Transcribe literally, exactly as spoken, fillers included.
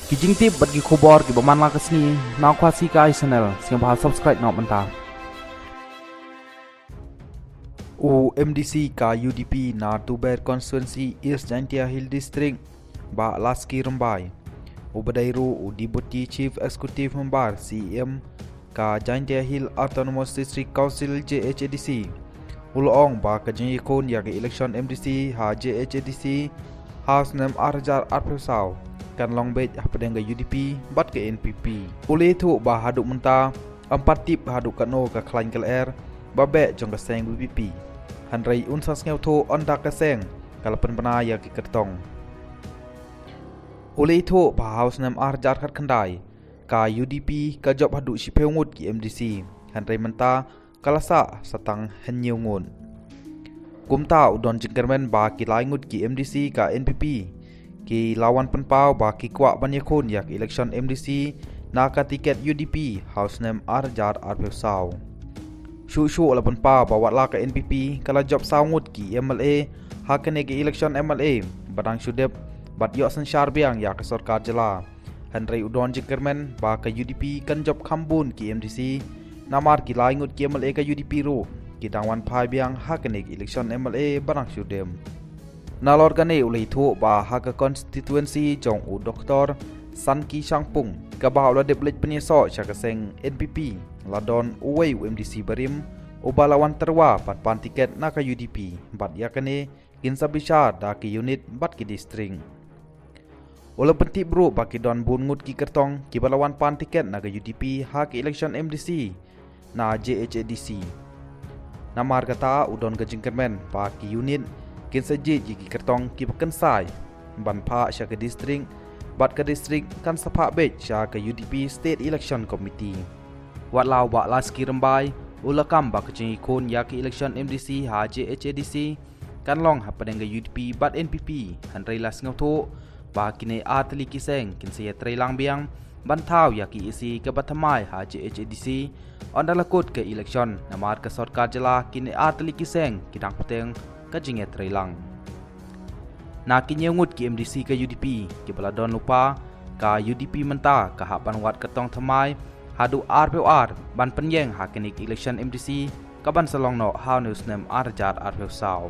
Ki jingtip bad ki khubor kiba man la ka sngi na Khasi Kai Channel, sngewbha subscribe noh mynta. U M D C ka U D P na Tuber Constituency, East Jaintia Hill District, Bah Laski Rymbai, uba dei ruh u Deputy Chief Executive Member, C E M, ka Jaintia Hill Autonomous District Council, J H A D C, u la ong ba ka jingïakhun ïa ka election M D C ha J H A D C ha u snem ar hajar arphew saw kan long beit hapdeng ka U D P bad ka N P P. U la ïathuh ba haduh mynta ym pat tip haduh katno ka khlaiñ ka lyer ba beh jong ka seng V P P. Hynrei un sa sngewthuh ynda ka seng ka la pynbna ïa ki kyrtong. U la ïathuh ba ha u snem ar hajar khatkhyndai, ka U D P ka jop haduh shiphew ngut ki M D C, hynrei mynta ka la sah sa tang hynñiew ngut. Kumta u don jingkyrmen ba ki lai ngut ki M D C ka N P P ki la wan pynpaw ba ki kwah ban ïakhun ïa ka election M D C na ka tiket U D P ha u snem ar hajar arphew saw. Shuh shuh la pynpaw ba wat la ka N P P ka la jop saw ngut ki M L A ha kane ka election M L A ba dang shu dep bad ïoh synshar biang ïa ka sorkar jylla. Hynrei u don jingkyrmen ba ka U D P kan jop kham bun ki M D C, namar ki lai ngut ki M L A ka U D P ruh ki dang wan phai biang ha kane ka election M L A ba dang shu dep. Nalor kane u la ïathuh ba ha ka constituency jong u Doktor Sanki Shangpung, kaba u la dep leit pynïasoh sha ka seng N P P, la don uwei u M D C barim uba la wan tyrwa ban pan tiket na ka U D P, bad ïa kane kin sa bishar da ki unit bad ki district. U la pyntip ruh ba ki don bun ngut ki kyrtong kiba la wan pan tiket na ka U D P ha ka election M D C na J H A D C. Namar kata u don ka jingkyrmen ba ki unit kin sa jied ïa ki kyrtong kiba kynsai ban phah sha ka district, bad ka district kan sa phah beit sha ka U D P State Election Committee. Wat la u Bah Laski Rymbai u la kam ba ka jingïakhun ïa ka election M D C ha J H A D C kan long hapdeng ka U D P bad N P P, hynrei la sngewthuh ba kine ar tylli ki seng kin sa ïatreilang biang ban thaw ïa ka E C kaba thymmai ha J H A D C, ynda la kut ka election, namar ka sorkar jylla kine ar tylli ki seng ki dang bteng ka jingïatreilang. Na ki hynñiew ngut ki M D C ka U D P kiba la don lypa, ka U D P mynta ka hap ban wad kyrtong thymmai haduh arphew ar ban pynïeng ha kane ka election M D C kaban sa long noh ha une u snem ar hajar arphew saw.